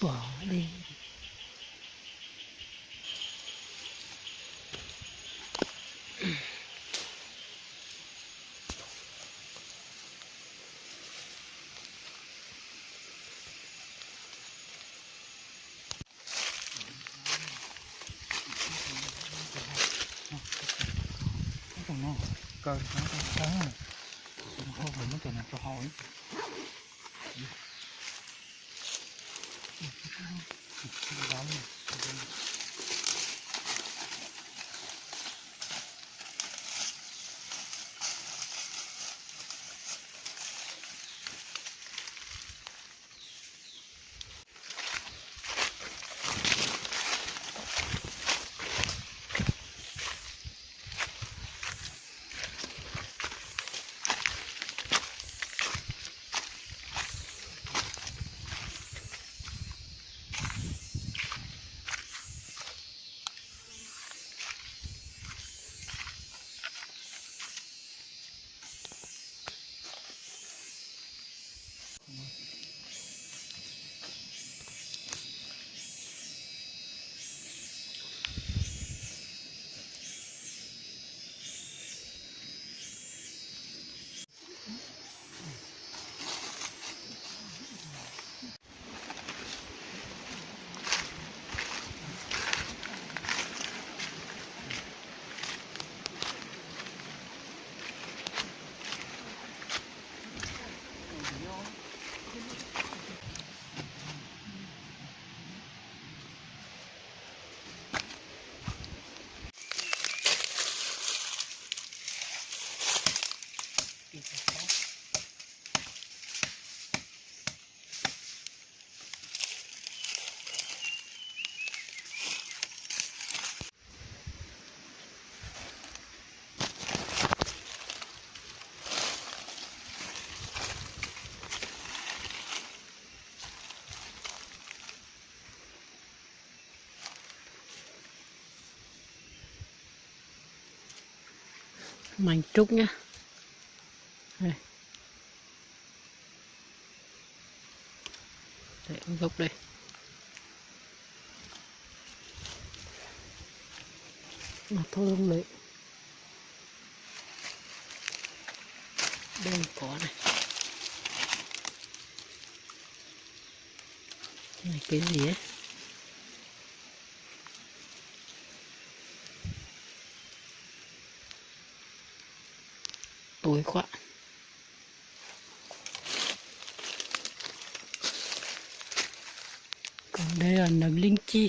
Pom dej. Maj rub nyab. Dej dốc dej. Mas thauj zoo lawm. Dej kov ne. Kev zis. Tuav kuam. Kom dej nws lig ci.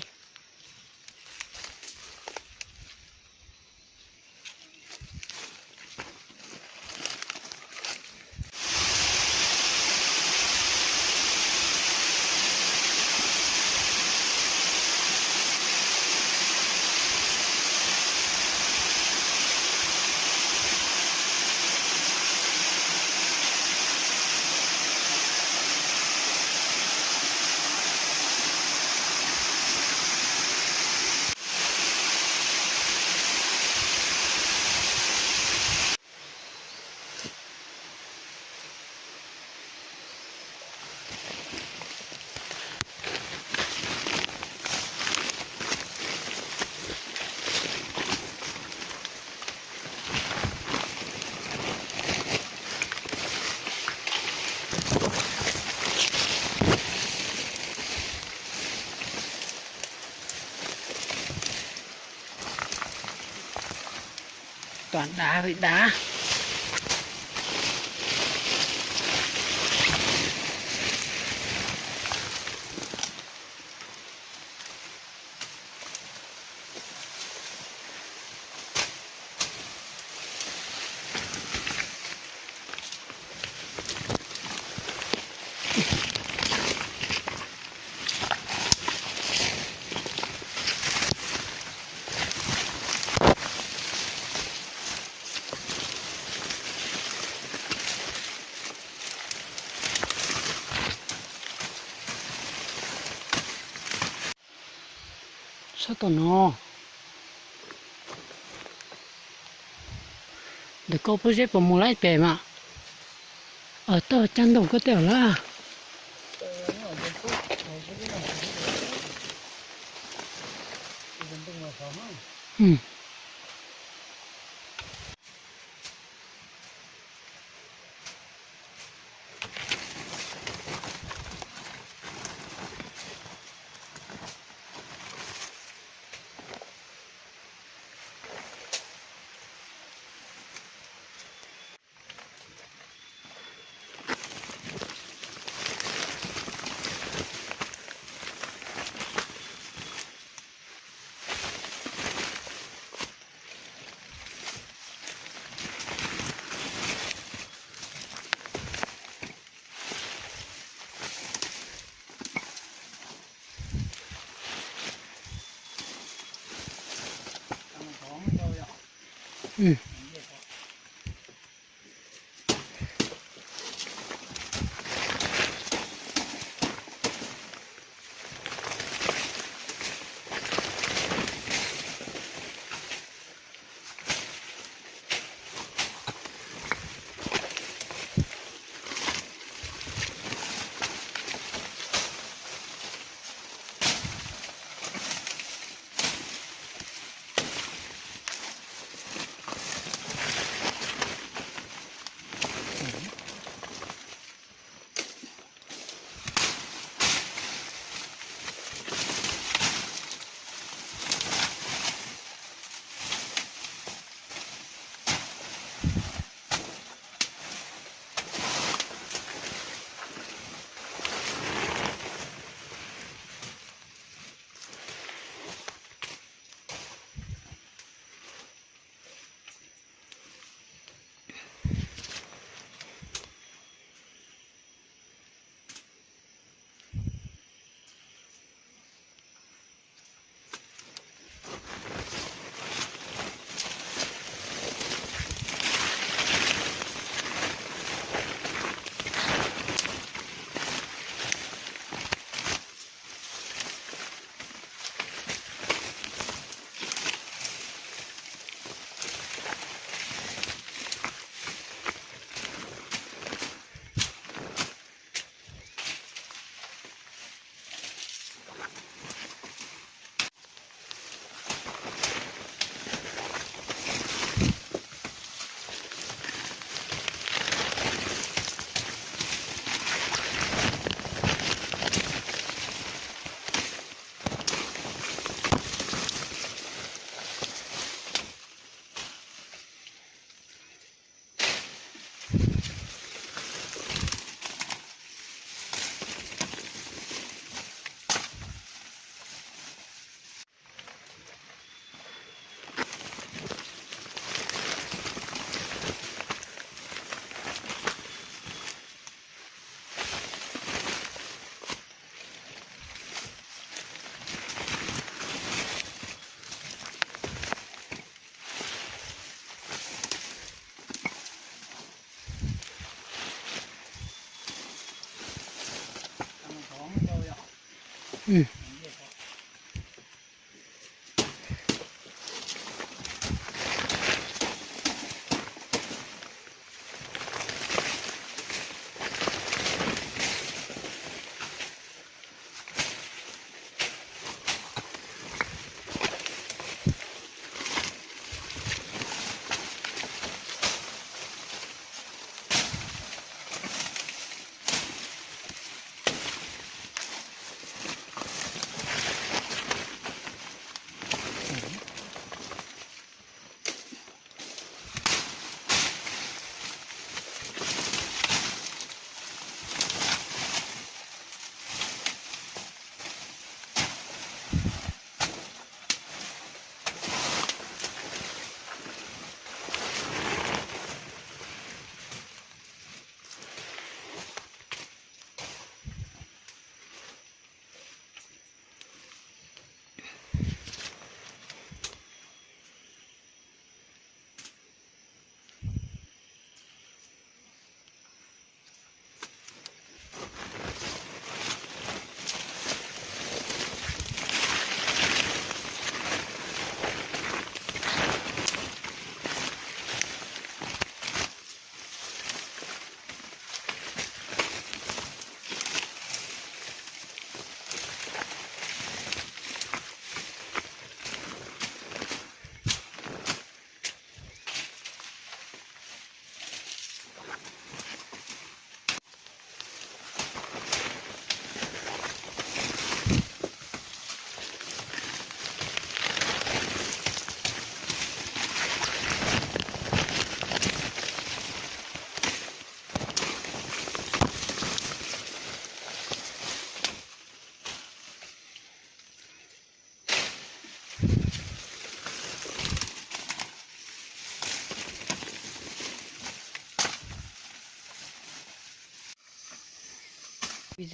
Tuam dav vim dav. Sab tom no. Ntawm koj pob zeb puas mus laib pem mas? Toj caj ntoo koj tej lawm.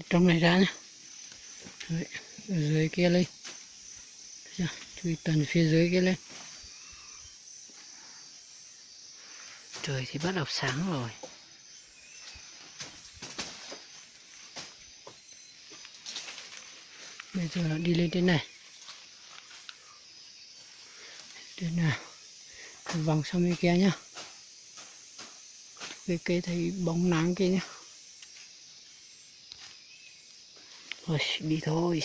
Trong này ra nhá. Đấy, ở dưới kia lên. Chưa? Chú ý tần phía dưới kia lên. Trời thì bắt đầu sáng rồi. Bây giờ đi lên trên này. Trên nào? Vòng sang bên kia nhá. Cái cây thấy bóng nắng kia nhá. Ôi, đi thôi.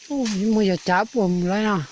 Mus yog cav puas mus lawm no.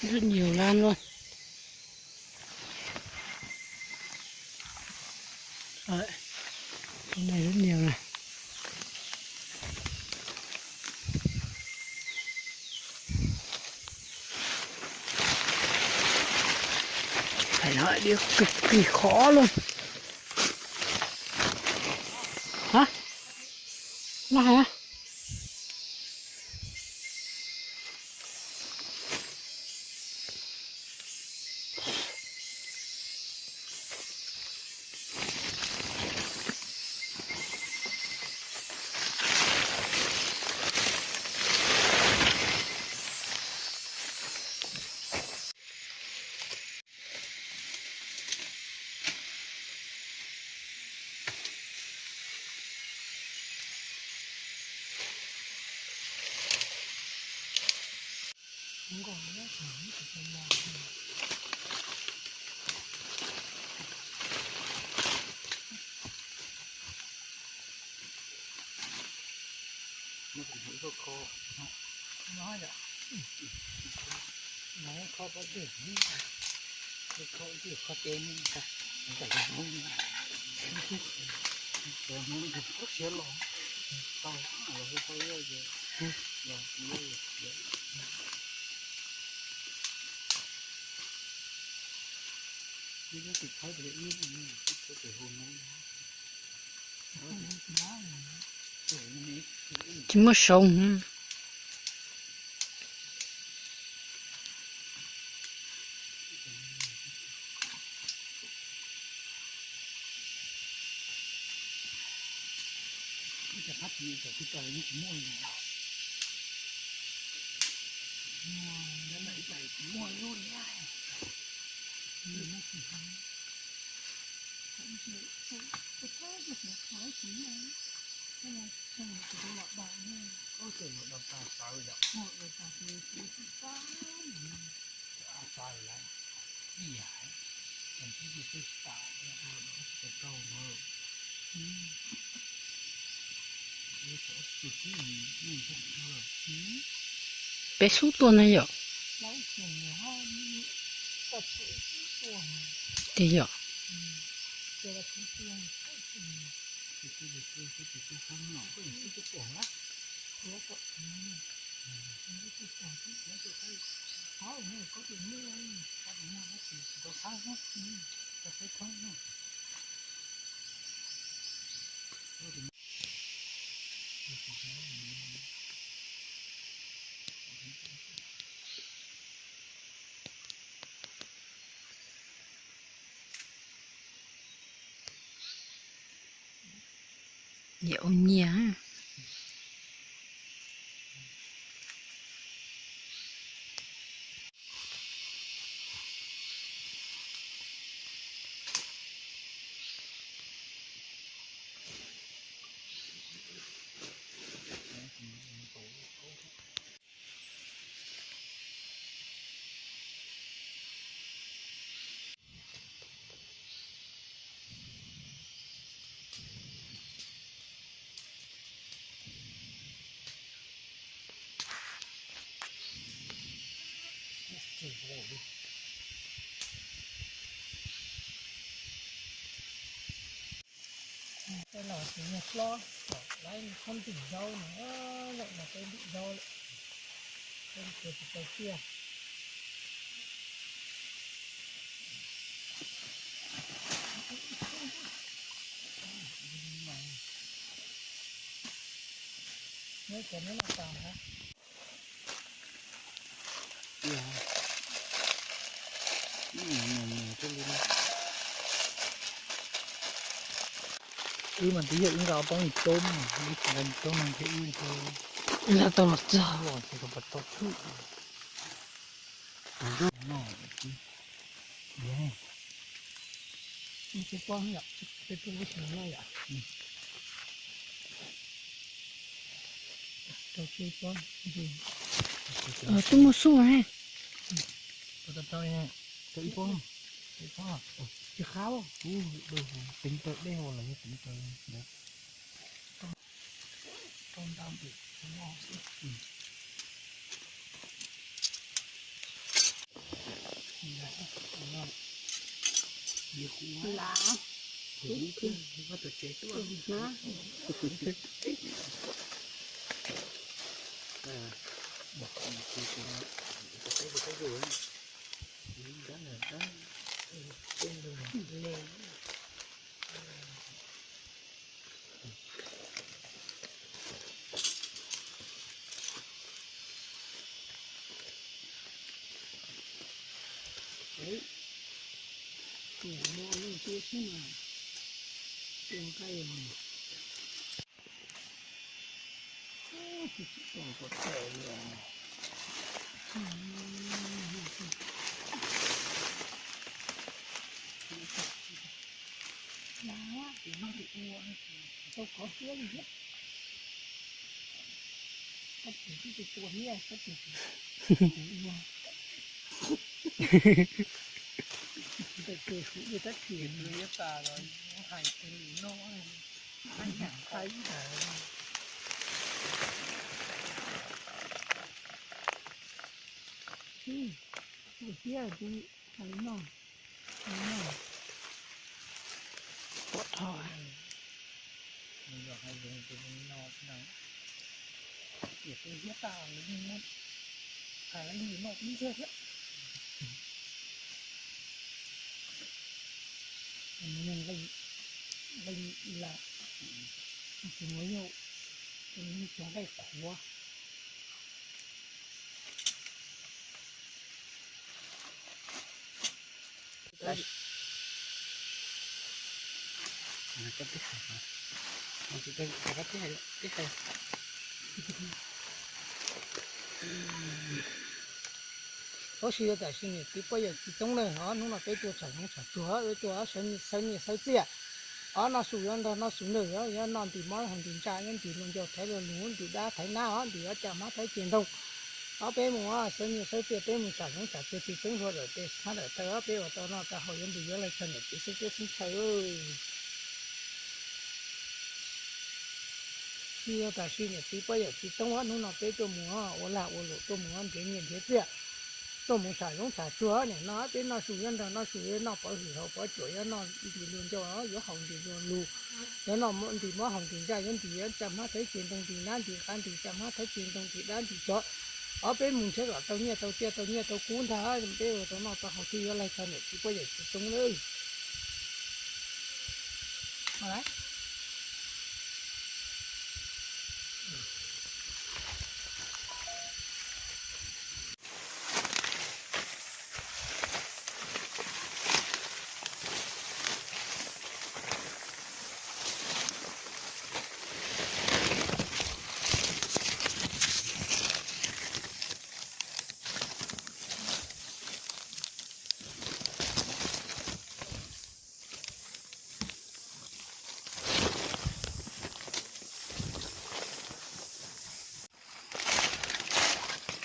Rất nhiều lan luôn. Đấy, trong này rất nhiều này. Phải nói điều cực kỳ khó luôn. Hả? Nó hả? Tsis muaj soo. Peb xub tuaj na yom? Tiag yom? Nyiam ua nyias. Tej los tsis yog hlob, lawv khob ntim zaub no, lawm no peb ntim zaub lawm, peb tsis tau tiag. Neb cov neb no tas na. Wb mas twb yog wb nqa ob pob me toob, wb tsis nqa me toob no ntshe wb ntshe, wb nqa tau los txog los tsis tau pas tau tshwj. Tus pob yom, peb pub lub xyoo no yom. Rau tsib pob, twb muaj xub he. Rau ib pob, ib pob, tsis qab, teev taw dej los yog teev taw. Niam no leej twg xwb mas tua nqaij tsis tsis tau kom tawm li os. Tau kov siab li thiab. Kab tis twb tua tua thiab, kab tis tus ua. Ntawm tes kuv ua kab tis tas los hais tus lwm no, hais nям hais ib hais. Ua thiab tus hais no. Pom dhau. Nws los hais lus tus no, tiam tus thiab tas lawv yeej muab hais lawv yeej noj ib ntsiag thiab. Nws yog leej, leej lam, tus no yog tus cov nqaij qhuav. Tab sis tam sim niam txiv poj yawm txiv txoob na, hnub no peb tuaj tsom zoov tsom tsuag, peb tuaj sawv nyiaj sawv txiaj. Ob noj su yuav nrog noj su nrog, yuav noj ntim mov hais ntim ntsa, yuav ntim hluas nraug thaiv hluas lus, ntim dab thaiv nab, ntim ob cag hmab thaiv ceg ntoo. Ob peb mus sawv nyiaj sawv txiaj, peb mus tsom zoov tsom tsuag tsis txeeb hlua lawm tes hmab lawm taw, ob peb ua tau noj tau haus yuav ntim yuav lawv txog niam txiv xeeb teb xeeb chaw. Tsis yog tam sim niam txiv poj yawm txiv txoob, hnub no peb tuaj mus ua lag ua luam tuaj mus nrhiav nyiaj nrhiav txiaj. Tuaj mus sam zoov sam tsuag nim no peb noj su yuav nrog noj su yuav noj pov hwm hauv pov cuam yuav noj ntim luag ncauj yuav haus ntim luag lug, yuav noj ntim muab haus ntim ntsaj yuav ntim yuav tsa hmab thawb ces ntoo ntim nab ntim qav ntim tsa hmab thawb ces ntoo ntim dab ntim tsov. Ob peb mus ntshe kom tau nyiaj tau txiaj tau nyiaj tau kub ntag peb ua tau noj tau haus thiaj yuav laig txog niam txiv poj yawm txiv txoob lawm.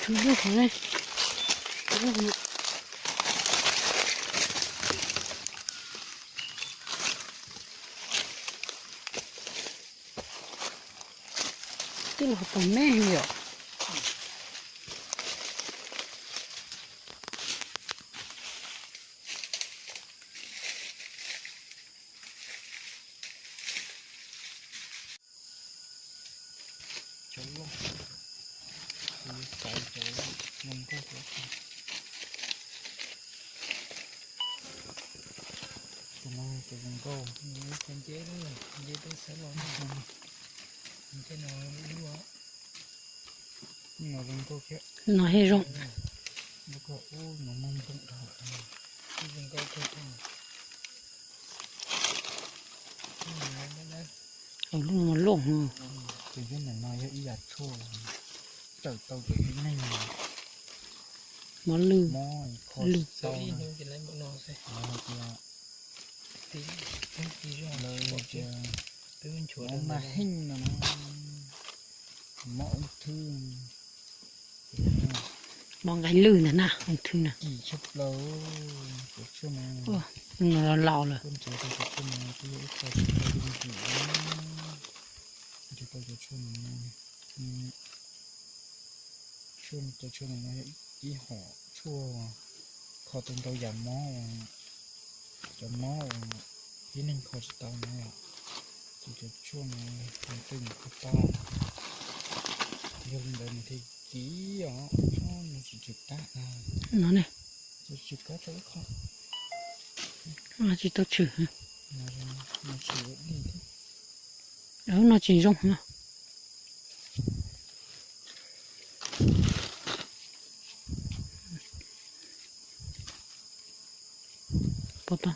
Tshuav lub hauv ne. Twb los pom me yom. Cov loj, xaiv cov zoo nkauj cov zoo. Cov no cov zoo nkauj, cov nceb, nceb peb xaiv los, nceb no ib lub, no zoo nkauj thiab. No thiaj zoo. Lub ko ub no muag nplooj dhau, zoo nkauj kawg thiab. Lub no loj. Tus nyob ntawm no yog ib yam tshuaj tawm tau cov tib neeg mob lwj, mob kho lwj tau. Lawv hais tias, lawv hais tias mob mas heej no, mob ung thwb. Mob nqaij lwj ntag na, ung thwb na. Kim tshaj plaws cov tshuaj no. No laus lawm. Koj nrhiav tau cov tshuaj no twb yog ib qho tsis tau yooj yim na. Nrhiav tau cov tshuaj no, tshuaj, cov tshuaj no yog ib hom tshuaj kho tau ntau yam mob, cov mob uas tib neeg kho tsis tau na yom. Ces cov tshuaj no yog tej mus kho tau. Yog li ntawd nws thiaj kiv os, no tsis tshwm kab, no ne, tsis tshwm kab tau ib qho. Tsis tau tshwm. No tsis zoo na. Pom tau.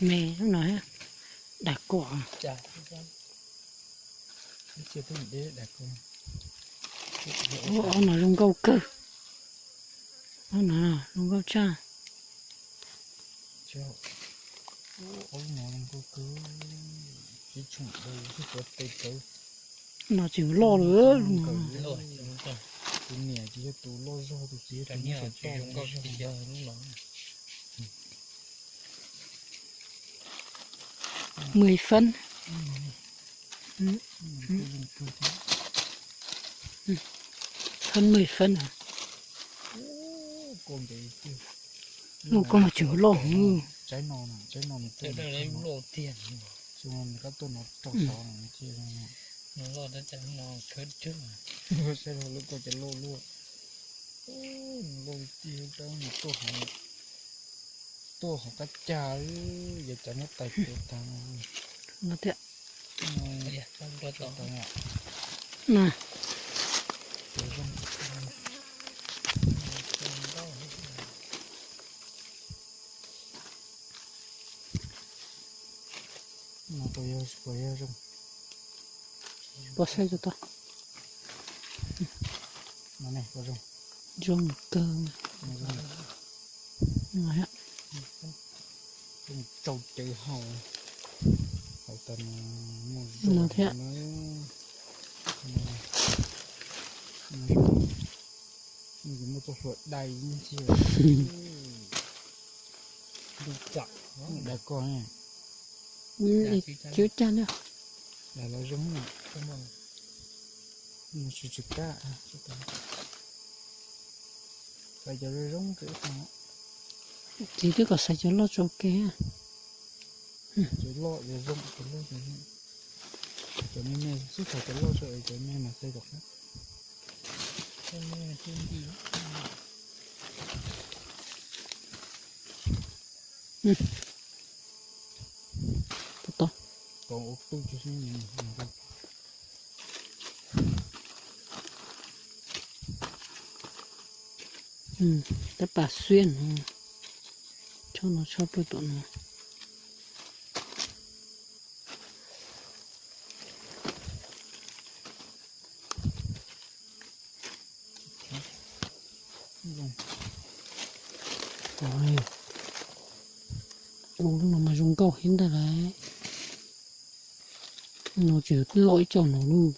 Me lub no, dam kom. Ua ob no zoo nkauj kawg. Ob no zoo nkauj tshaj. No tseem loj lawm. Tus niam ces yog tus loj zog, tus txiv yog tus nkauj toj. Mười phân. Hơn mười phân hả? Ua koj mas tseem loj. Tsaib no, tsaib no nws tuaj, nws kab tuaj no rau xov no thiab. Saib lub koj cov loj luaj. Loj tiag, nws tuaj, tuaj hauv qab cag, yuav cas muab tais pem tag no. No puas yog, puas yog zoo? Puas saib tau? No ne, puas zoo? Zoo kawg. Tsau cawv haus, haus tas no muaj zoo thiab. Muaj txoj hlua dai ntxhi. Ntuj tsam, dai koj ne. Cov cag na. Los zoo, tsis tsis kab, xaiv cov zoo zoo. Txiv twb kom xaiv cov loj tso ua ke. Cov loj cov zoo, cov loj cov zoo. Cov me me xwb, xaiv cov loj tso es cov me mas xaiv tom qab. Tau ua tub tsis xwb. Tab pas xiab no, tshoj no tshoj pawg tom no. Ua lub no mas zoo nkauj heev ntag lauj. No tseem loj ib co no lauj.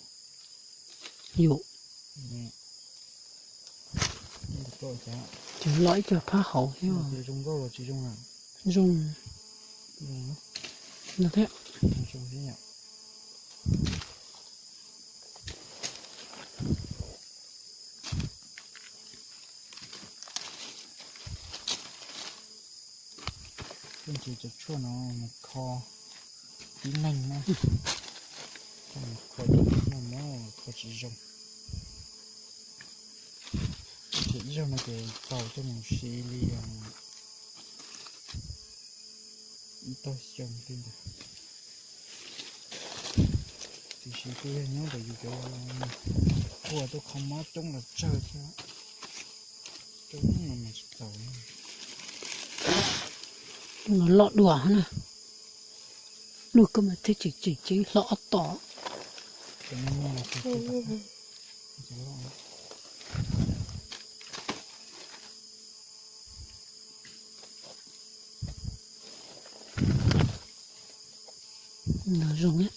Yom. Tseem loj ib co phab hauv thiab. Zoo no thiab. Cov tshuaj no mus kho tib neeg na, kho tib neeg no kho tsis zoo. Ces ib zaug no ces txaus coj mus siv li ib tog xyoo li ntawd. Tiam sis kuj yog nyob ntawm yus cov qhua tuaj kho mob coob los tsawg thiab. Coob no mas tsis txaus. Loj dua na. Luag koj mas thiaj tseem tseem ceeb hlob ob tom. No zoo thiab.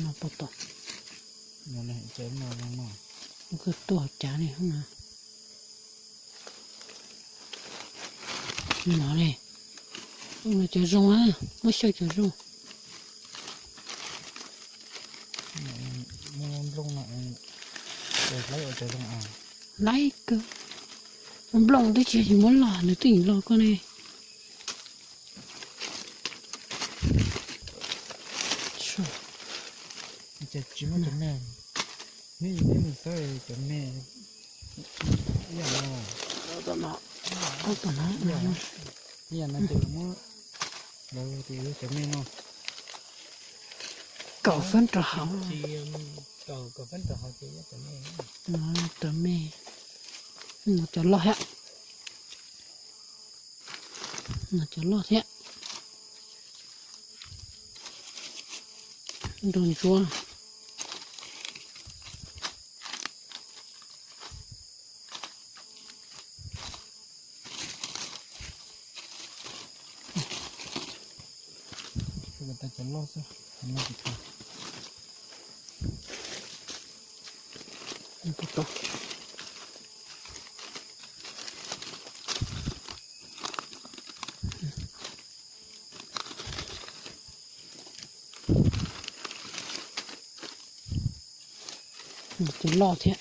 No pom tom. Koj tuaj cav li no. No ne, no cov zoo, muab xyaw cov zoo. Laib kawg. Nplooj twb tsis yog muab los, nws twb yeej los koj ne. Tsis muab cov me, neb neb mus xawb cov me. Ib yam no, ib yam no ces muab lawv tias yog cov me no. Kaum fab rau hauv. Kaum fab rau hauv ces yog cov me. Cov me, no cov loj thiab. No cov loj thiab. Nrog ntsuab. Cov loj xwb, cov loj tsis tau. Cov loj thiab.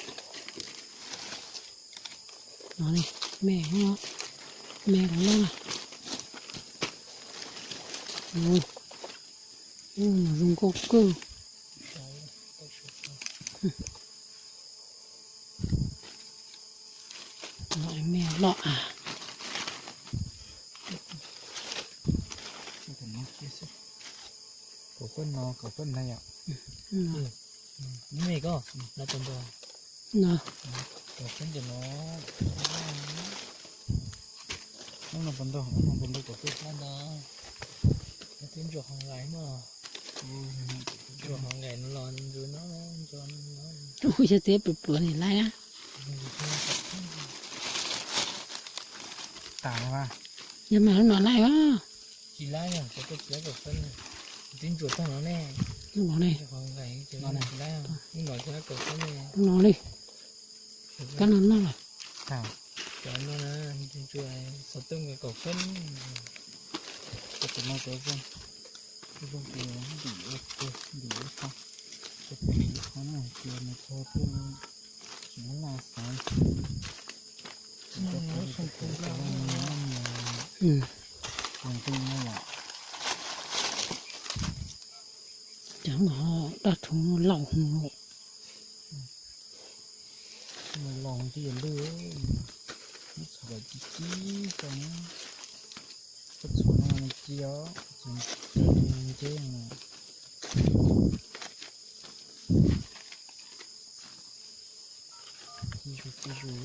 No ne, me, me los loj na. Ub, zoo nkauj kawg. Me loj a. Kaum fab no, kaum fab na yom. Me koj, no pos ntau. No. Kaum fab ntawm no. Ub no pos ntau, ub no pos ntau kaum fab ntau. Twb ntsuas hauv nqaim no. Ntsuas hauv nqaim no los ntsuas no, ntsuas no. Ub, yog txiv pluav pluav nim laib na. Tas mas. Yog mas lub no laib os. Tsis laib, cov koj tsis laib kaum fab. Twb ntsuas tag no ne. Lub no ne. Lub no tsis laib kaum fab ne. Lub no li. Kab no noj lawm. Cov no na, ntsuas xov tooj kaum fab. Tus no cov zoo, zoo ces ntim ua, ntim ua qho, ntim ua qho na, ces nws txog twb tsis muaj laj xav. Cov no daj rhuv laus hwv. Mus los twb yuav lwj, muab txhuam los ci ci rau na. Koj txhuam no nws ci os, txhuam nceb no. Ci zus ci zus,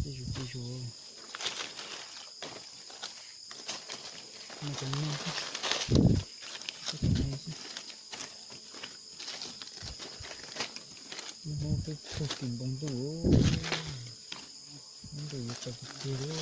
ci zus ci zus. Mus cov no xwb, mus cov no xwb. Lub hnub twb txog tim npoo ntuj, ntuj yuav tsaus tiag tiag li.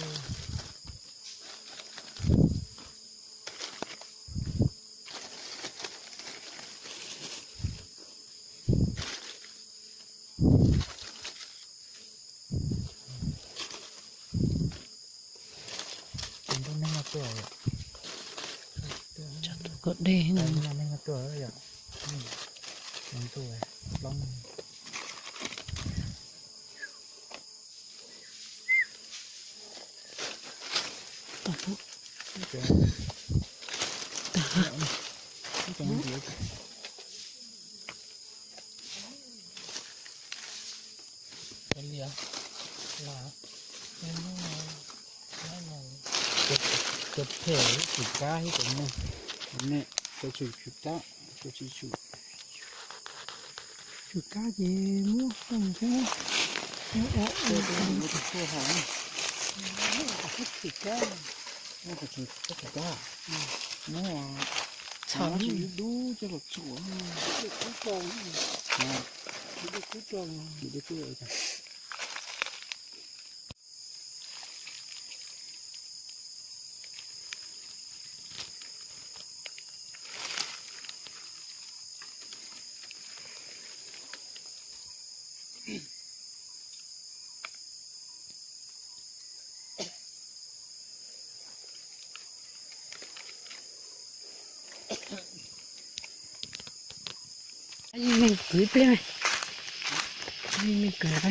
Tus ntuj neeg no tuaj yom. Tsam tus koj dej no. Neeg no tuaj yom. Tus ntuj ploob. Cov phem tsum kab thiab cov neeg, cov neeg cov tsum tsum kab, cov tsis tsum. Tsum kab ces muab xoj thiab, muab ua ua tus tshuaj haus na. Tsum kab, muab tsum kab, muab txhos dub dub coj los txhuam. Dub kub rau, dub kub rau. Yeej meej kwv ib pliag, yeej meej kwv.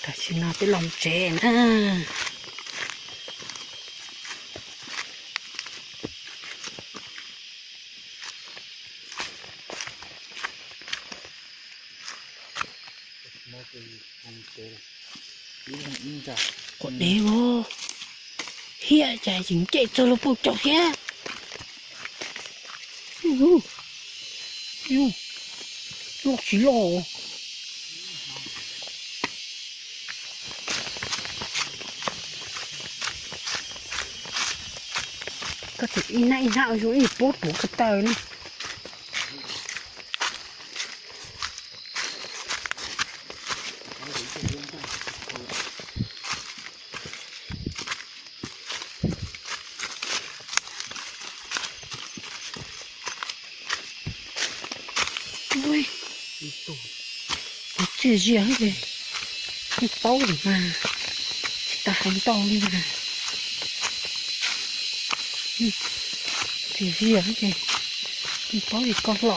Tam sim no peb los tsev na. Quav dev os, hiaj cas tseem nce txog lub poj caug thiab. Loj tsis loj. Koj tseem ib hnab ib hnab zoo ib puab puv ko taw ne. Ua, txias zias ces yeej paub lawm mas, tsis tas hais ntau li mas. Txias zias ces yeej paub li koj hlo.